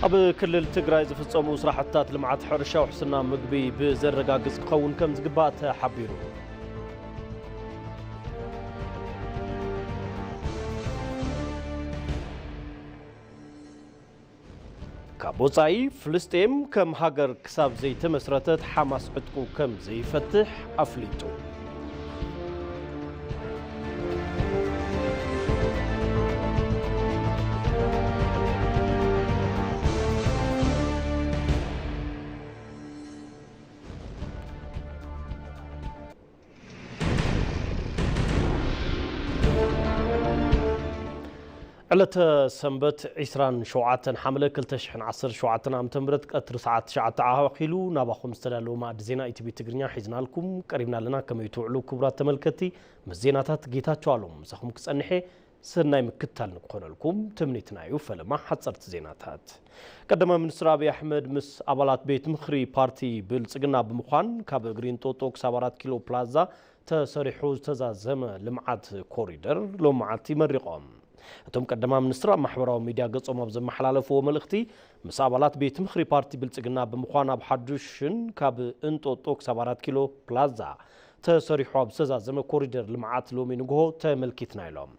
ኣብ ክልል ትግራይ ዝፍጸሙ ስራሕትታት ልምዓት ሕርሻ ውሕስና ምግቢ ብዘረጋግጽ ክኸውን ከም ዝግባእ ተሓቢሩ። ካብ ወጻኢ፣ ፍልስጤም ከም ሃገር ክሳብ ዘይተመስረተት ሓማስ ዕጥቁ ከም ዘይፈትሕ ኣፍሊጡ። ዕለተ ሰንበት ዒስራን ሸውዓተን ሓምለ ክልተ ሽሕን ዓሰርተ ሸውዓተን ዓመተ ምህረት ቀትሪ ሰዓት ትሽዓተ ኣኺሉ ናባኹም ዝተዳለወ ማዕዲ ዜና ኢቲቪ ትግርኛ ሒዝናልኩም ቀሪብና ኣለና። ከመይ ትውዕሉ ክቡራት ተመልከትቲ? ምስ ዜናታት ጌታቸው ኣሎም ምሳኹም ክጸንሐ ሰናይ ምክትታል ንክኾነልኩም ትምኒትና እዩ። ፈለማ ሓጸርቲ ዜናታት። ቀዳማይ ሚኒስትር ኣብይ ኣሕመድ ምስ ኣባላት ቤት ምኽሪ ፓርቲ ብልጽግና ብምዃን ካብ እግሪ እንጦጦ ክሳብ ኣራት ኪሎ ፕላዛ ተሰሪሑ ዝተዛዘመ ልምዓት ኮሪደር ሎም መዓልቲ መሪቖም። እቶም ቀዳማይ ሚኒስትር ኣብ ማሕበራዊ ሚድያ ገጾም ኣብ ዘመሓላለፍዎ መልእኽቲ፣ ምስ ኣባላት ቤት ምኽሪ ፓርቲ ብልጽግና ብምዃን ኣብ ሓዱሽን ካብ እንጦጦ ክሳብ ኣራት ኪሎ ፕላዛ ተሰሪሑ ኣብ ዝተዛዘመ ኮሪደር ልምዓት ሎሚ ንግሆ ተመልኪትና ኢሎም።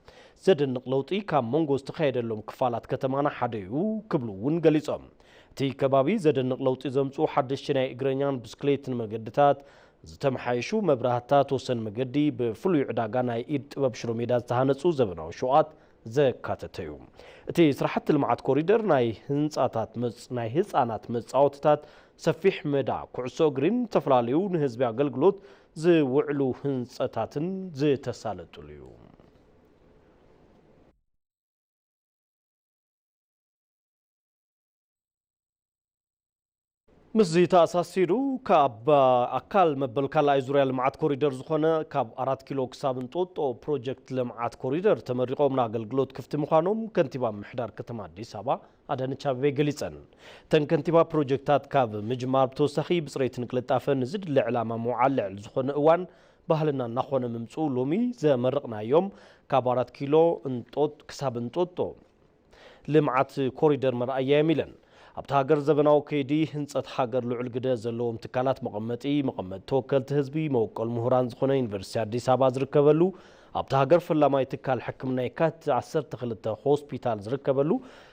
ዘደንቕ ለውጢ ካብ መንጎ ዝተኻየደሎም ክፋላት ከተማና ሓደ እዩ ክብሉ እውን ገሊጾም። እቲ ከባቢ ዘደንቕ ለውጢ ዘምጽኡ ሓደሽቲ ናይ እግረኛን ብስክሌትን መገድታት፣ ዝተመሓየሹ መብራህትታት፣ ወሰን መገዲ፣ ብፍሉይ ዕዳጋ ናይ ኢድ ጥበብ ሽሮ ሜዳ ዝተሃነጹ ዘበናዊ ሹቓት ዘካተተ እዩ። እቲ ስራሕቲ ልምዓት ኮሪደር ናይ ህንጻታት መጽ-፣ ናይ ህጻናት መጻወትታት፣ ሰፊሕ ሜዳ ኩዕሶ እግሪን ዝተፈላለዩ ንህዝቢ ኣገልግሎት ዝውዕሉ ህንጸታትን ዝተሳለጡሉ እዩ። ምስዚ ተኣሳሲሩ፣ ካብ ኣካል መበል ካልኣይ ዙርያ ልምዓት ኮሪደር ዝኾነ ካብ ኣራት ኪሎ ክሳብ እንጦጦ ፕሮጀክት ልምዓት ኮሪደር ተመሪቖም ንኣገልግሎት ክፍቲ ምዃኖም ከንቲባ ምምሕዳር ከተማ ኣዲስ ኣበባ ኣዳነች ኣቤቤ ገሊጸን። እተን ከንቲባ፣ ፕሮጀክታት ካብ ምጅማር ብተወሳኺ ብጽሬትን ቅልጣፈን ንዝድለ ዕላማ ምውዓል ልዕሊ ዝኾነ እዋን ባህልና እናኾነ ምምጽኡ ሎሚ ዘመረቕናዮም ካብ ኣራት ኪሎ እንጦጥ-፣ ክሳብ እንጦጦ ልምዓት ኮሪደር መርኣያ እዮም ኢለን። ኣብታ ሃገር ዘበናዊ ከይዲ ህንፀት ሃገር ልዑል ግደ ዘለዎም ትካላት መቐመጢ፣ መቐመጢ ተወከልቲ ህዝቢ፣ መወቀል ምሁራን ዝኾነ ዩኒቨርሲቲ ኣዲስ ኣበባ ዝርከበሉ፣ ኣብታ ሃገር ፈላማይ ትካል ሕክምና የካቲት ዓሰርተ ክልተ ሆስፒታል ዝርከበሉ፣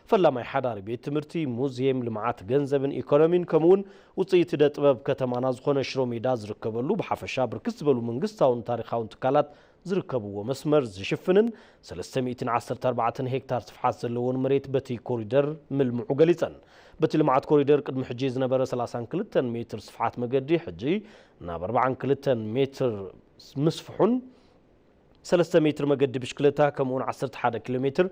ፈላማይ ሓዳሪ ቤት ትምህርቲ፣ ሙዚየም፣ ልምዓት ገንዘብን ኢኮኖሚን፣ ከምኡውን ውፅኢት እደ ጥበብ ከተማና ዝኾነ ሽሮ ሜዳ ዝርከበሉ፣ ብሓፈሻ ብርክት ዝበሉ መንግስታውን ታሪኻውን ትካላት ዝርከብዎ መስመር ዝሽፍንን ሰለስተ ሚእትን ዓሰርተ ኣርባዕተን ሄክታር ስፍሓት ዘለዎን መሬት በቲ ኮሪደር ምልምዑ ገሊጸን። በቲ ልምዓት ኮሪደር ቅድሚ ሕጂ ዝነበረ ሰላሳን ክልተን ሜትር ስፍሓት መገዲ ሕጂ ናብ ኣርባዓን ክልተን ሜትር ምስፍሑን ሰለስተ ሜትር መገዲ ብሽክለታ ከምኡውን ዓሰርተ ሓደ ኪሎ ሜትር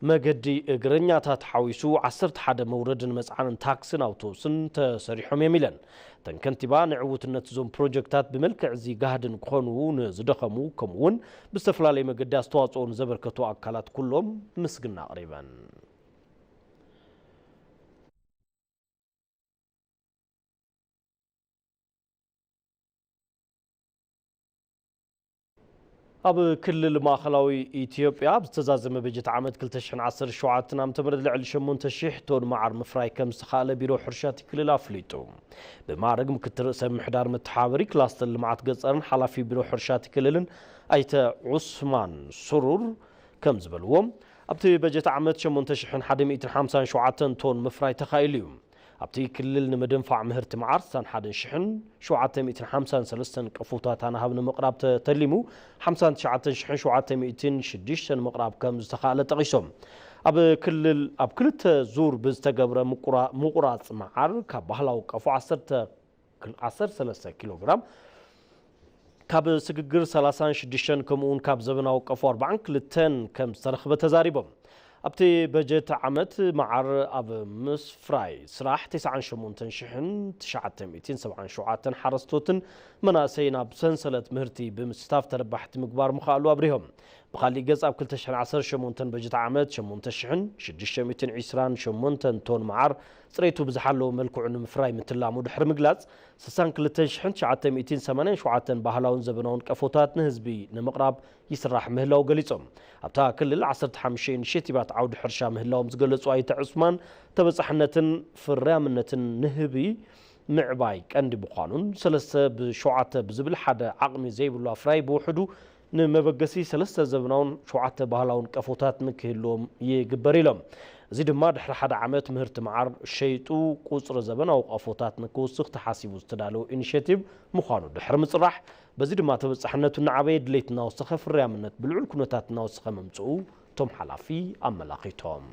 መገዲ እግረኛታት ሓዊሱ ዓሰርተ ሓደ መውረድን መጽዓንን ታክስን ኣውቶቡስን ተሰሪሖም እዮም ኢለን። እተን ከንቲባ ንዕውትነት እዞም ፕሮጀክታት ብመልክዕ እዚ ጋህዲ ንክኾኑ ንዝደኸሙ ከምኡውን ብዝተፈላለየ መገዲ ኣስተዋጽኦ ንዘበርከቱ ኣካላት ኩሎም ምስግና ኣቕሪበን። ኣብ ክልል ማእኸላዊ ኢትዮጵያ ኣብ ዝተዛዘመ በጀት ዓመት ክልተ ሽሕን ዓሰርተ ሸውዓተን ዓመተ ምህረት ልዕሊ ሸሞንተ ሽሕ ቶን መዓር ምፍራይ ከም ዝተኻእለ ቢሮ ሕርሻ እቲ ክልል ኣፍሊጡ። ብማዕረግ ምክትል ርእሰ ምምሕዳር መተሓባበሪ ክላስተር ልምዓት ገፀርን ሓላፊ ቢሮ ሕርሻ እቲ ክልልን ኣይተ ዑስማን ስሩር ከም ዝበልዎ፣ ኣብቲ በጀት ዓመት ሸሞንተ ሽሕን ሓደ ሚእትን ሓምሳን ሸውዓተን ቶን ምፍራይ ተኻኢሉ እዩ። ኣብቲ ክልል ንምድንፋዕ ምህርቲ መዓር ስሳን ሓደን ሽሕን ሸውዓተ ሚእትን ሓምሳን ሰለስተን ቀፎታት ኣናህብ ንምቕራብ ተተሊሙ፣ ሓምሳን ትሽዓተን ሽሕን ሸውዓተ ሚእትን ሽዱሽተን ምቕራብ ከም ዝተኻእለ ጠቒሶም። ኣብ ክልል፣ ኣብ ክልተ ዙር ብዝተገብረ ምቁራ-፣ ምቑራጽ መዓር ካብ ባህላዊ ቀፎ ዓሰርተ፣ ዓሰርተ ሰለስተ ኪሎ ግራም፣ ካብ ስግግር ሰላሳን ሽዱሽተን ከምኡውን ካብ ዘበናዊ ቀፎ ኣርባዓን ክልተን ከም ዝተረኽበ ተዛሪቦም። ኣብቲ በጀት ዓመት መዓር ኣብ ምስፍራይ ስራሕ ተስዓን ሸሞንተን ሽሕን ትሽዓተ ሚእትን ሰብዓን ሸውዓተን ሓረስቶትን መናእሰይን ኣብ ሰንሰለት ምህርቲ ብምስታፍ ተረባሕቲ ምግባር ምኽኣሉ ኣብሪሆም። ብኻሊእ ገጽ ኣብ ክልተ ሽሕን ዓሰርተ ሸሞንተን በጀት ዓመት ሸሞንተ ሽሕን ሽዱሽተ ሚእትን ዕስራን ሸሞንተን ቶን መዓር ጽሬቱ ብዝሓለወ መልክዑ ንምፍራይ ምትላሙ ድሕሪ ምግላጽ፣ ስሳን ክልተን ሽሕን ትሽዓተ ሚእትን ሰማንያን ሸውዓተን ባህላውን ዘበናውን ቀፎታት ንህዝቢ ንምቕራብ ይስራሕ ምህላው ገሊጾም። ኣብታ ክልል ዓሰርተ ሓሙሽተ ኢኒሼቲቫት ዓውዲ ሕርሻ ምህላዎም ዝገለጹ ኣይተ ዑስማን፣ ተበጻሕነትን ፍርያምነትን ንህቢ ምዕባይ ቀንዲ ምዃኑን፣ ሰለስተ ብሸውዓተ ብዝብል ሓደ ዓቕሚ ዘይብሉ ኣፍራይ ብውሕዱ ንመበገሲ ሰለስተ ዘበናውን ሸውዓተ ባህላውን ቀፎታት ንክህልዎም ይግበር ኢሎም። እዚ ድማ ድሕሪ ሓደ ዓመት ምህርቲ መዓር ሸይጡ ቁጽሪ ዘበናዊ ቀፎታት ንክውስኽ ተሓሲቡ ዝተዳለወ ኢኒሼቲቭ ምዃኑ ድሕሪ ምጽራሕ፣ በዚ ድማ ተበጻሕነቱ እናዓበየ ድሌት እናወሰኸ ፍርያምነት ብልዑል ኩነታት እናወሰኸ ምምጽኡ እቶም ሓላፊ ኣመላኺቶም።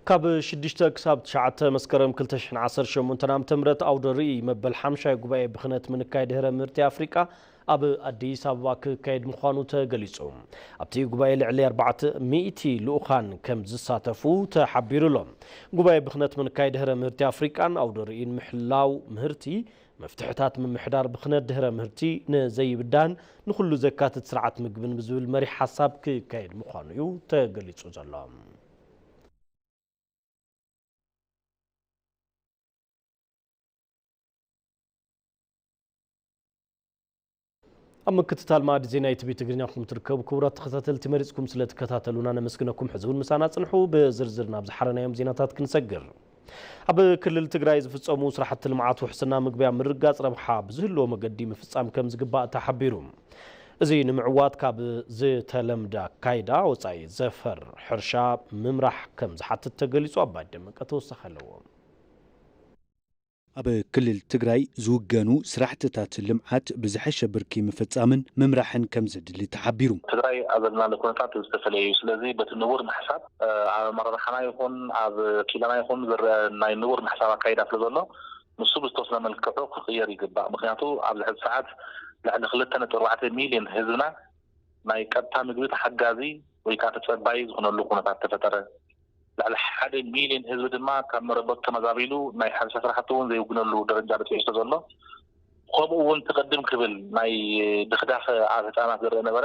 ካብ ሽዱሽተ ክሳብ ትሽዓተ መስከረም ክልተ ሽሕን ዓሰርተ ሸሞንተን ዓመተ ምህረት ኣውደ ርእይ መበል ሓምሻይ ጉባኤ ብኽነት ምንካይ ድህረ ምህርቲ ኣፍሪቃ ኣብ ኣዲስ ኣበባ ክካየድ ምዃኑ ተገሊጹ። ኣብቲ ጉባኤ ልዕሊ ኣርባዕተ ሚእቲ ልኡኻን ከም ዝሳተፉ ተሓቢሩ ኣሎ። ጉባኤ ብኽነት ምንካይ ድህረ ምህርቲ ኣፍሪቃን ኣውደ ርእይን ምሕላው ምህርቲ፣ መፍትሕታት ምምሕዳር ብኽነት ድህረ ምህርቲ ንዘይብዳን ንኹሉ ዘካትት ስርዓት ምግብን ብዝብል መሪሕ ሓሳብ ክካየድ ምዃኑ እዩ ተገሊጹ ዘሎ። ኣብ ምክትታል ማዕዲ ዜና ኢቲቪ ትግርኛ ኢኹም ትርከቡ። ክቡራት ተኸታተልቲ፣ መሪጽኩም ስለ ትከታተሉና ነመስግነኩም። ሕዚ እውን ምሳና ጽንሑ። ብዝርዝር ናብ ዝሓረናዮም ዜናታት ክንሰግር። ኣብ ክልል ትግራይ ዝፍጸሙ ስራሕቲ ልምዓት ውሕስና ምግቢ ኣብ ምርግጋጽ ረብሓ ብዝህልዎ መገዲ ምፍጻም ከም ዝግባእ ተሓቢሩ። እዚ ንምዕዋት ካብ ዝተለምደ ኣካይዳ ወጻኢ ዘፈር ሕርሻ ምምራሕ ከም ዝሓትት ተገሊጹ። ኣባይ ደመቀ ተወሳኺ ኣለዎ። ኣብ ክልል ትግራይ ዝውገኑ ስራሕትታት ልምዓት ብዝሐሸ ብርኪ ምፍጻምን ምምራሕን ከም ዘድሊ ተሓቢሩ። ትግራይ ኣብ ዘለናሉ ኩነታት ዝተፈለየ እዩ። ስለዚ በቲ ንቡር ምሕሳብ፣ እ፣ ኣብ ኣመራርሓና ይኹን ኣብ ኪላና ይኹን ዝረአ ናይ ንቡር ምሕሳብ ኣካይዳ ስለ ዘሎ፣ ንሱ ብዝተወሰነ መልክዑ ክቕየር ይግባእ። ምኽንያቱ ኣብዚ ሕዚ ሰዓት ልዕሊ ክልተ ነጥቢ ኣርባዕተ ሚልዮን ህዝብና ናይ ቀጥታ ምግቢ ተሓጋዚ ወይ ከዓ ተጸባዪ ዝኾነሉ ኩነታት ተፈጠረ። ልዕሊ ሓደ ሚልዮን ህዝቢ ድማ ካብ መረበቱ ተመዛቢሉ ናይ ሕርሻ ስራሕቲ እውን ዘይውግነሉ ደረጃ በፂሑ ስለ ዘሎ፣ ከምኡ እውን ትቕድም ክብል ናይ ድኽዳኽ ኣብ ህፃናት ዝረአ ነበረ፣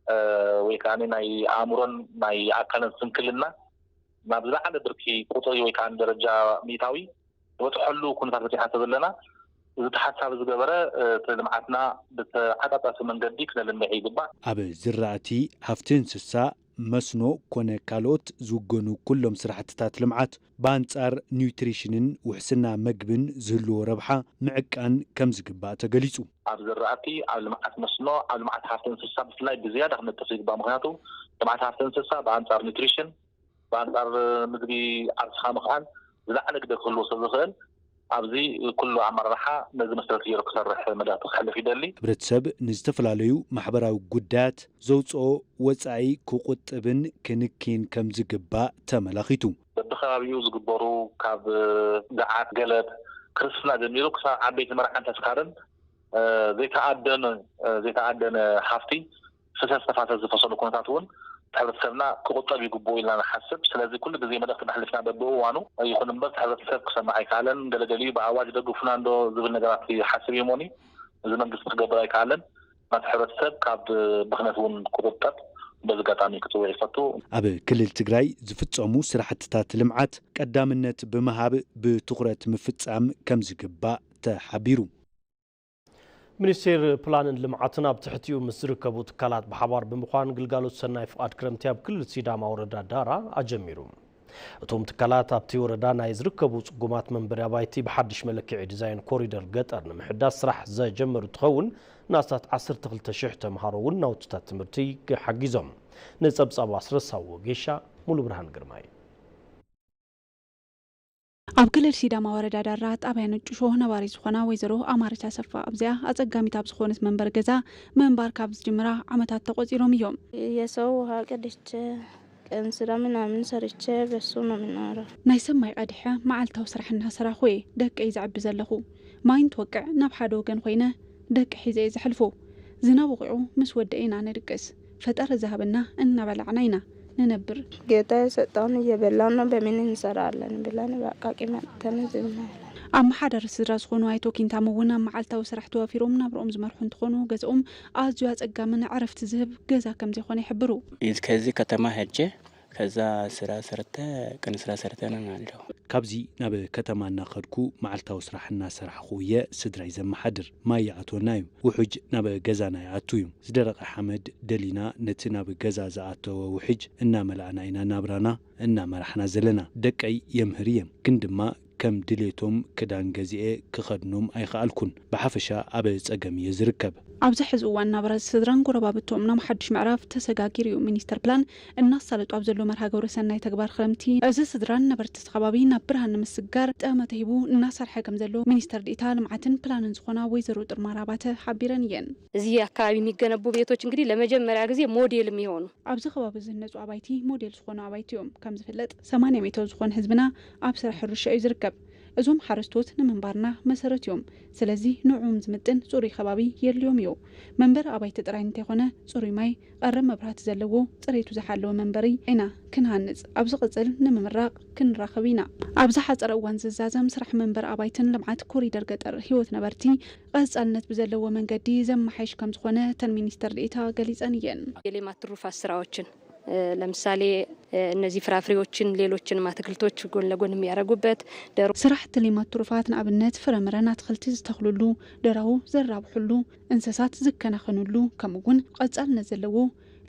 እ፣ ወይ ከዓ ናይ ኣእምሮን ናይ ኣካልን ስንክልና ናብ ዝለዓለ ብርኪ ቁፅሪ ወይ ከዓ ደረጃ ሚእታዊ ዝበፅሐሉ ኩነታት በፂሓ ስለ ዘለና፣ እዚ ተሓሳቢ ዝገበረ፣ እ፣ እቲ ልምዓትና ብተዓፃፃፊ መንገዲ ክነልምዕ ይግባእ። ኣብ ዝራእቲ፣ ሃፍቲ እንስሳ፣ መስኖ ኮነ ካልኦት ዝውገኑ ኩሎም ስራሕትታት ልምዓት ብኣንጻር ኒውትሪሽንን ውሕስና መግብን ዝህልዎ ረብሓ ምዕቃን ከም ዝግባእ ተገሊጹ። ኣብ ዝራእቲ፣ ኣብ ልምዓት መስኖ፣ ኣብ ልምዓት ሃፍቲ እንስሳ ብፍላይ ብዝያዳ ክነጥፍ ይግባእ። ምኽንያቱ ልምዓት ሃፍቲ እንስሳ ብኣንጻር ኒውትሪሽን፣ ብኣንጻር ምግቢ ዓርስኻ ምኽኣል ዝለዓለ ግደ ክህልዎ ስለ ዝኽእል፣ ኣብዚ ኩሉ ኣመራርሓ ነዚ መሰረት ገይሩ ክሰርሕ መልእኽቲ ከሕልፍ ይደሊ። ሕብረተሰብ ንዝተፈላለዩ ማሕበራዊ ጉዳያት ዘውፅኦ ወፃኢ ክቑጥብን ክንክይን ከም ዝግባእ ተመላኺቱ። በብከባቢኡ ዝግበሩ ካብ ገዓት፣ ገለብ፣ ክርስትና ጀሚሩ ክሳብ ዓበይቲ መርዓን ተስካርን፣ እ፣ ዘይተኣደነ፣ እ፣ ዘይተኣደነ ሃፍቲ ፍሰስ ተፋሰስ ዝፈሰሉ ኩነታት እውን ሕብረተሰብና ክቑጠብ ይግብኡ ኢልና ንሓስብ። ስለዚ ኩሉ ግዜ መልእኽቲ ነሕልፍና በብእዋኑ። ይኹን እምበር እቲ ሕብረተሰብ ክሰምዕ ኣይከኣለን። ገለገሊኡ ብኣዋጅ ደግፉና እንዶ ዝብል ነገራት ይሓስብ እዩ እሞኒ፣ እዚ መንግስቲ ክገብር ኣይከኣለን። ናቲ ሕብረተሰብ ካብ ብኽነት እውን ክቑጠብ በዚ ኣጋጣሚ ክጽውዕ ይፈቱ። ኣብ ክልል ትግራይ ዝፍጸሙ ስራሕትታት ልምዓት ቀዳምነት ብምሃብ ብትኹረት ምፍጻም ከም ዝግባእ ተሓቢሩ። ሚኒስቴር ፕላንን ልምዓትን ኣብ ትሕቲኡ ምስ ዝርከቡ ትካላት ብሓባር ብምዃን ግልጋሎት ሰናይ ፍቓድ ክረምቲ ኣብ ክልል ሲዳማ ወረዳ ዳራ ኣጀሚሩ። እቶም ትካላት ኣብቲ ወረዳ ናይ ዝርከቡ ጽጉማት መንበሪ ኣባይቲ ብሓድሽ መለክዒ ዲዛይን ኮሪደር ገጠር ንምሕዳስ ስራሕ ዘጀመሩ እንትኸውን፣ ንኣስታት ዓሰርተ ክልተ ሽሕ ተምሃሮ እውን ናውትታት ትምህርቲ ሓጊዞም። ንጸብጻቡ ኣስረሳዎ ጌሻ፣ ሙሉ ብርሃን ግርማይ። ኣብ ክልል ሲዳማ ወረዳ ዳራ ጣብያ ነጩሾ ነባሪት ዝኾና ወይዘሮ ኣማሪት ኣሰፋ ኣብዚኣ ኣጸጋሚት ኣብ ዝኾነት መንበሪ ገዛ ምንባር ካብ ዝጅምራ ዓመታት ተቖጺሮም እዮም። የሰው ውሃ ቀድቼ፣ ቀን ስራ ምናምን ሰርቼ በሱ ነው የምኖረው። ናይ ሰብ ማይ ቀዲሐ መዓልታዊ ስራሕ እናሰራኹ እየ ደቀይ ዘዕቢ ዘለኹ። ማይ እንትወቅዕ ናብ ሓደ ወገን ኮይነ ደቂ ሒዘ እየ ዘሕልፎ። ዝናብ ወቒዑ ምስ ወደአ ኢና ንድቅስ። ፈጣሪ ዝሃበና እናበላዕና ኢና ንነብር። ጌታ የሰጠውን እየበላን ነው፣ በምን እንሰራለን ብለን በቃቂ መጥተን ዝም ብለን። ኣመሓዳሪ ስድራ ዝኾኑ ኣይቶ ኪንታሞ እውን ኣብ መዓልታዊ ስራሕ ተዋፊሮም ናብርኦም ዝመርሑ እንትኾኑ፣ ገዝኦም ኣዝዩ ኣጸጋምን ዕረፍቲ ዝህብ ገዛ ከም ዘይኾነ ይሕብሩ። ከዚህ ከተማ ሄጄ ከዛ ስራ ሰርተ ቀን ስራ ሰርተ ነው ያለው። ካብዚ ናብ ከተማ እናኸድኩ መዓልታዊ ስራሕ እናሰራሕኹ እየ ስድራይ ዘመሓድር። ማይ ይኣትወና እዩ፣ ውሑጅ ናብ ገዛና ይኣቱ እዩ። ዝደረቐ ሓመድ ደሊና ነቲ ናብ ገዛ ዝኣተወ ውሕጅ እናመላእና ኢና ናብራና እናመራሕና ዘለና። ደቀይ የምህር እየ፣ ግን ድማ ከም ድሌቶም ክዳን ገዚኤ ክኸድኖም ኣይኸኣልኩን። ብሓፈሻ ኣብ ጸገም እየ ዝርከብ። ኣብዚ ሕዚ እዋን ናብራ ስድራን ጎረባብቶም ናብ ሓድሽ ምዕራፍ ተሰጋጊሩ እዩ። ሚኒስተር ፕላን እናሳለጡ ኣብ ዘሎ መርሃ ግብረ ሰናይ ተግባር ክረምቲ፣ እዚ ስድራን ነበርቲ እቲ ከባቢ ናብ ብርሃን ንምስጋር ጠመተ ሂቡ እናሰርሐ ከም ዘሎ ሚኒስተር ዴኤታ ልምዓትን ፕላንን ዝኾና ወይዘሮ ጥርማር ኣባተ ሓቢረን እየን። እዚህ አካባቢ የሚገነቡ ቤቶች እንግዲህ ለመጀመሪያ ጊዜ ሞዴል የሚሆኑ ኣብዚ ከባቢ ዝህነፁ ኣባይቲ ሞዴል ዝኾኑ ኣባይቲ እዮም። ከም ዝፍለጥ ሰማንያ ሜትሮ ዝኾን ህዝብና ኣብ ስራሕ ሕርሻ እዩ ዝርከብ። እዞም ሓረስቶት ንምንባርና መሰረት እዮም። ስለዚ ንዕኦም ዝምጥን ፅሩይ ከባቢ የድልዮም እዩ። መንበሪ ኣባይቲ ጥራይ እንተይኮነ ፅሩይ ማይ፣ ቀረብ መብራህቲ ዘለዎ ፅሬቱ ዝሓለወ መንበሪ ኢና ክንሃንፅ። ኣብ ዝቕፅል ንምምራቕ ክንራኸብ ኢና። ኣብ ዝሓፀረ እዋን ዝዛዘም ስራሕ መንበሪ ኣባይትን ልምዓት ኮሪደር ገጠር ህይወት ነበርቲ ቀፃልነት ብዘለዎ መንገዲ ዘመሓይሽ ከምዝኾነ እተን ሚኒስትር ዴኤታ ገሊፀን እየን። የሌማት ትሩፋት ስራዎችን ለምሳሌ እነዚህ ፍራፍሬዎችን ሌሎችንም አትክልቶች ጎን ለጎን የሚያደርጉበት ደሮ ስራሕቲ ሌማት ትሩፋት ንኣብነት ፍረምረን ኣትክልቲ ዝተኽልሉ፣ ደራሁ ዘራብሑሉ፣ እንስሳት ዝከናኸኑሉ ከምኡ እውን ቀፃልነት ዘለዎ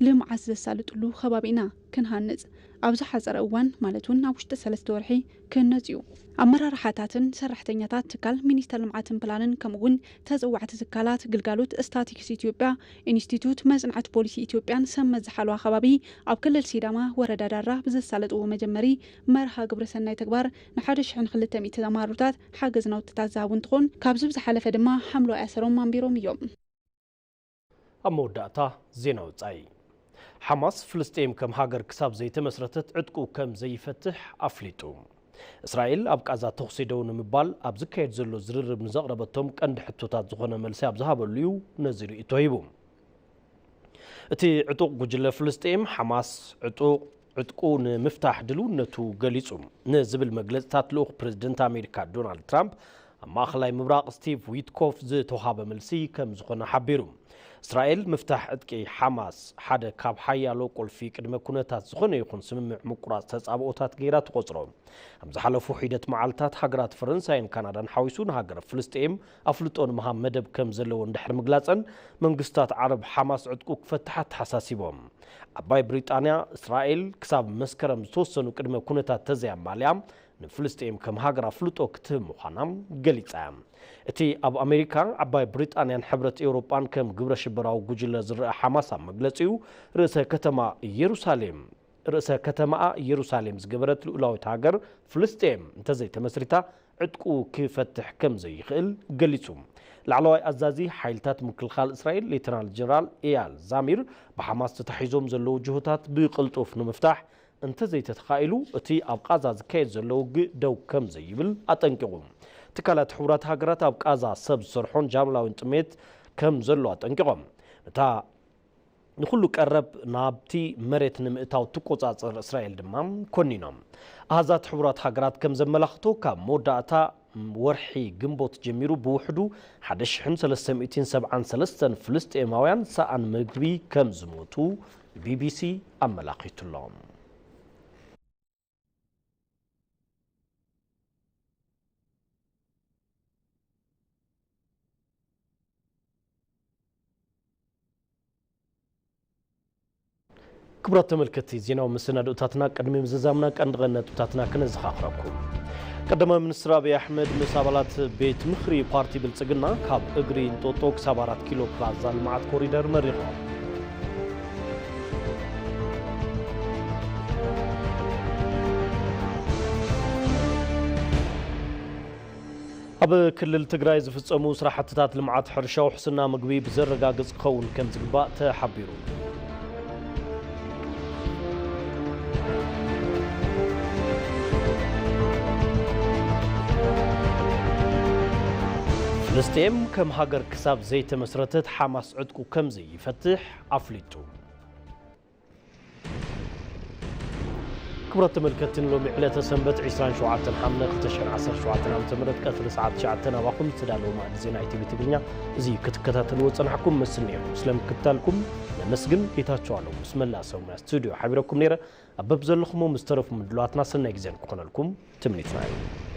ልምዓት ዘሳልጥሉ ከባቢ ኢና ክንሃንፅ። ኣብ ዝሓፀረ እዋን ማለት እውን ኣብ ውሽጢ ሰለስተ ወርሒ ክህነፅ እዩ። ኣመራርሓታትን ሰራሕተኛታት ትካል ሚኒስቴር ልምዓትን ፕላንን ከምኡ እውን ተፀዋዕቲ ትካላት ግልጋሎት ስታቲክስ ኢትዮጵያ፣ ኢንስቲትዩት መፅናዕቲ ፖሊሲ ኢትዮጵያን ሰመት ዝሓለዋ ከባቢ ኣብ ክልል ሲዳማ ወረዳ ዳራ ብዘሳለጥዎ መጀመሪ መርሃ ግብረ ሰናይ ተግባር ንሓደ ሽሕን ክልተ ሚእቲ ተማሃሮታት ሓገዝ ናውትታት ዝሃቡ እንትኾን ካብዚ ብዝሓለፈ ድማ ሓምለዋይ ኣሰሮም ኣንቢሮም እዮም። ኣብ መወዳእታ ዜና ወጻኢ። ሓማስ ፍልስጤም ከም ሃገር ክሳብ ዘይተመስረተት ዕጥቁ ከም ዘይፈትሕ ኣፍሊጡ። እስራኤል ኣብ ቃዛ ተኹሲ ደው ንምባል ኣብ ዝካየድ ዘሎ ዝርርብ ንዘቕረበቶም ቀንዲ ሕቶታት ዝኾነ መልሲ ኣብ ዝሃበሉ እዩ ነዚ ርእይቶ ሂቡ። እቲ ዕጡቕ ጉጅለ ፍልስጤም ሓማስ ዕጡቕ ዕጥቁ ንምፍታሕ ድልውነቱ ገሊጹ ንዝብል መግለጽታት ልኡኽ ፕረዚደንት ኣሜሪካ ዶናልድ ትራምፕ ኣብ ማእኸላይ ምብራቕ ስቲቭ ዊትኮፍ ዝተውሃበ መልሲ ከም ዝኾነ ሓቢሩ። እስራኤል ምፍታሕ ዕጥቂ ሓማስ ሓደ ካብ ሓያሎ ቁልፊ ቅድመ ኩነታት ዝኾነ ይኹን ስምምዕ ምቁራጽ ተጻብኦታት ገይራ ትቖጽሮ። ኣብ ዝሓለፉ ሒደት መዓልታት ሃገራት ፈረንሳይን ካናዳን ሓዊሱ ንሃገር ፍልስጤም ኣፍልጦ ንምሃብ መደብ ከም ዘለዎ እንድሕር ምግላጸን መንግስታት ዓረብ ሓማስ ዕጥቁ ክፈትሕ ኣተሓሳሲቦም። ዓባይ ብሪጣንያ እስራኤል ክሳብ መስከረም ዝተወሰኑ ቅድመ ኩነታት ተዘይኣማልያ ንፍልስጤም ከም ሃገር ኣፍልጦ ክትህብ ምዃና ገሊጻ እያ። እቲ ኣብ ኣሜሪካ፣ ዓባይ ብሪጣንያን ሕብረት ኤውሮጳን ከም ግብረ ሽበራዊ ጉጅለ ዝረኣ ሓማስ ኣብ መግለጺኡ ርእሰ ከተማ ኢየሩሳሌም ርእሰ ከተማኣ ኢየሩሳሌም ዝገበረት ልኡላዊት ሃገር ፍልስጤም እንተዘይተመስሪታ ዕጥቁ ክፈትሕ ከም ዘይኽእል ገሊጹ። ላዕለዋይ ኣዛዚ ሓይልታት ምክልኻል እስራኤል ሌተናል ጀነራል ኤያል ዛሚር ብሓማስ ተታሒዞም ዘለዉ ጅሆታት ብቕልጡፍ ንምፍታሕ እንተዘይተተኻኢሉ እቲ ኣብ ቃዛ ዝካየድ ዘሎ ውግእ ደው ከም ዘይብል ኣጠንቂቑ። ትካላት ሕቡራት ሃገራት ኣብ ቃዛ ሰብ ዝሰርሖን ጃምላዊን ጥሜት ከም ዘሎ ኣጠንቂቖም። ነታ ንኹሉ ቀረብ ናብቲ መሬት ንምእታው ትቆጻጸር እስራኤል ድማ ኮኒኖም። ኣሃዛት ሕቡራት ሃገራት ከም ዘመላኽቶ ካብ መወዳእታ ወርሒ ግንቦት ጀሚሩ ብውሕዱ ሓደ ሽሕን ሰለስተ ሚእትን ሰብዓን ሰለስተን ፍልስጤማውያን ሰኣን ምግቢ ከም ዝሞቱ ቢቢሲ ኣመላኺቱሎም። ክቡራት ተመልከትቲ፣ ዜናዊ መሰናድኦታትና ቅድሚ ምዝዛምና ቀንዲ ቀንዲ ነጥብታትና ክነዘኻኽረኩም። ቀዳማይ ሚኒስትር ኣብይ ኣሕመድ ምስ ኣባላት ቤት ምኽሪ ፓርቲ ብልጽግና ካብ እግሪ እንጦጦ ክሳብ ኣራት ኪሎ ፕላዛ ልምዓት ኮሪደር መሪቖም። ኣብ ክልል ትግራይ ዝፍጸሙ ስራሕትታት ልምዓት ሕርሻ ውሕስና ምግቢ ብዘረጋግጽ ክኸውን ከም ዝግባእ ተሓቢሩ። ፍልስጤም ከም ሃገር ክሳብ ዘይተመስረተት ሓማስ ዕጥቁ ከም ዘይፈትሕ ኣፍሊጡ። ክቡራት ተመልከትቲ፣ ንሎሚ ዕለተ ሰንበት ዕስራን ሸውዓተን ሓምለ ክልተ ሽሕን ዓሰርተ ሸውዓተን ዓመተ ምህረት ቀትሪ ሰዓት ትሽዓተ ናባኹም ዝተዳለወ መኣዲ ዜና ኢቲቪ ትግርኛ እዚ ክትከታተልዎ ዝጸናሕኩም መስል ነይሩ። ስለ ምክትታልኩም ነመስግን። ጌታቸው ኣለሙ ምስ መላእ ሰብ ሙያ ስቱድዮ ሓቢረኩም ነይረ። ኣብ በብዘለኹሞ ምስ ተረፉ ምድላዋትና ሰናይ ግዜን ክኾነልኩም ትምኒትና እዩ።